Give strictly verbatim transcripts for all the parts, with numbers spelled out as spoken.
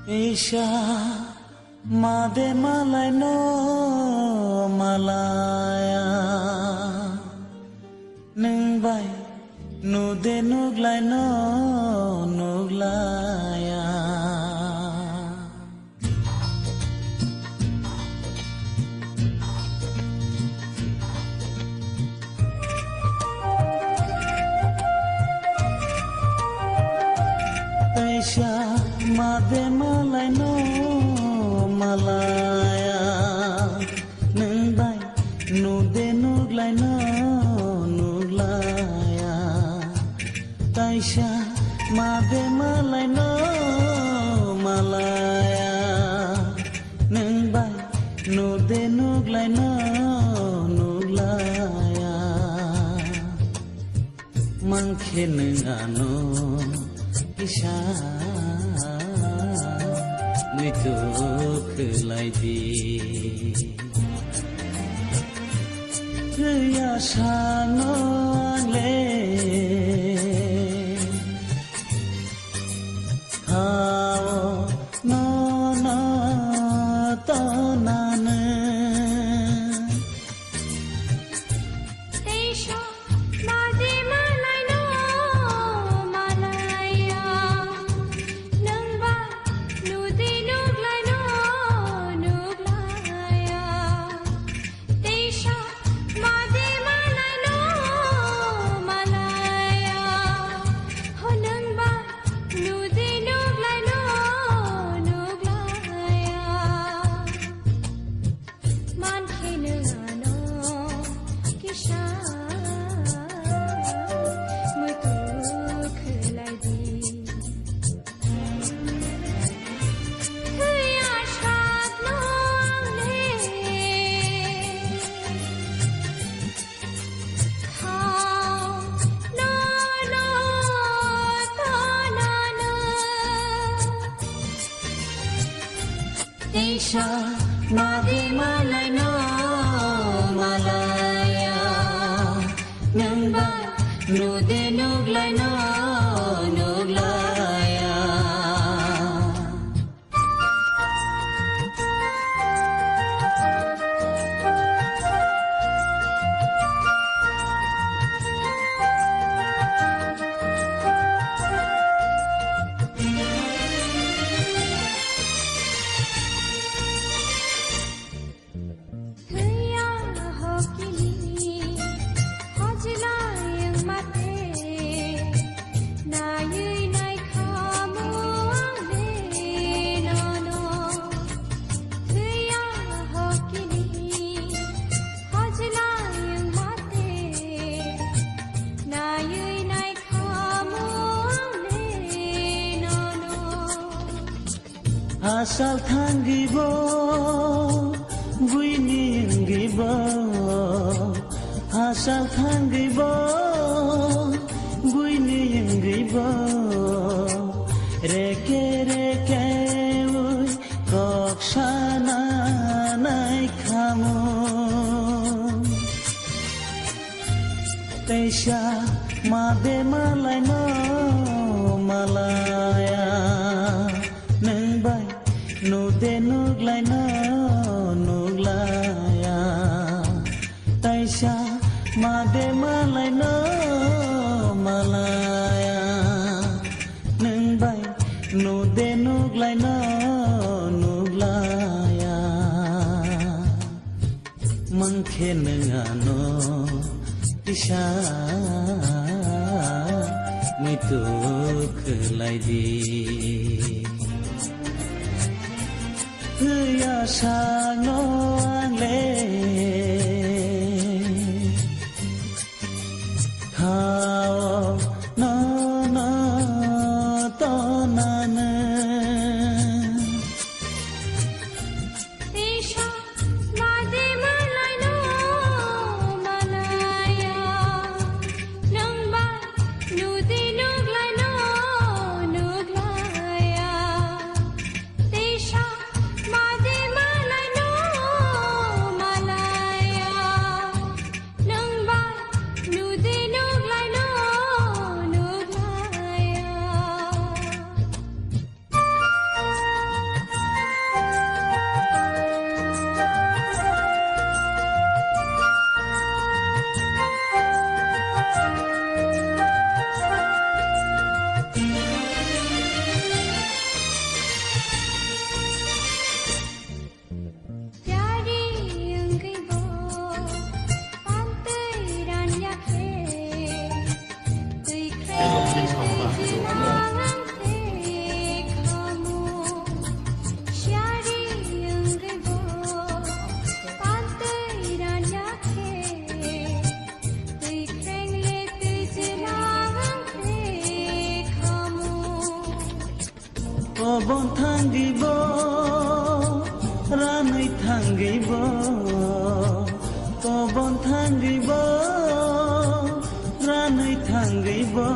Teisa made malaino malaya, nwng bai nude nuglaino nuglaya. Teisa made malaino malaya, nwng bai nude nuglaino nuglaya. Teisa made malaino malaya, nwng bai nude nuglaino nuglaya. Mankhe nwng ano kisa muitu khlai di. Kya sano ang le khao no no to nanu. Teisa made malaino malaya, nwng bai nude nuglaino nuglaya. Teisa made malaino malaya, ho nwng bai nude nuglaino nuglaya. Mankhe nwng ano kisa muitu khlai di. Thwiya sakno ang le khao no no to nanu. Teisa made malaino malaya, nwng bai nude nuglaino nuglaya. Thwiya hokini hojlai wng mate, naiwi naikhamu ang le nono. Thwiya hokini hojlai wng mate, naiwi naikhamu ang le nono. Asal thangwi bo, buini wngwi bo. Asal thangwi bo, buini wngwi bo. Reke reke ui kok sana naikhamu. Teisa made malaino malaya, nwng bai nude nuglaino nuglaya. Teisa made malaino malaya, nwng bai nude nuglaino nuglaya. Mankhe nwng ano kisa muitu khlai di. Thwiya sakno ang le khao no no to nanu. Teisa made malaino malaya, nwng bai nude nuglaino nuglaya. Teisa made malaino Bon thangwi bo, ranwi thangwi bo, kobon thangwi bo, ranwi thangwi bo,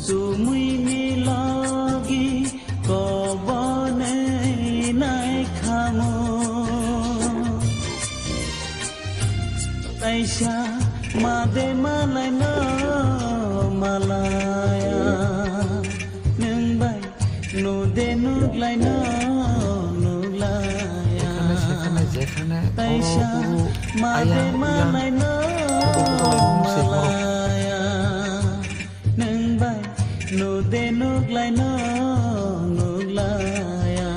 sumui ni logi kobonwi nai khamu. Taisa made malai no malaya, nwng bai nude nuklai no nuklaya. এখানে সেখানে যেখানে Taisa oro uru made ayang uyang malai no oro uru uru se oro. Malaya, nwng bai nude nuklai no nuklaya.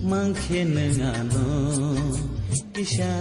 Mangkhe nwng ano kisa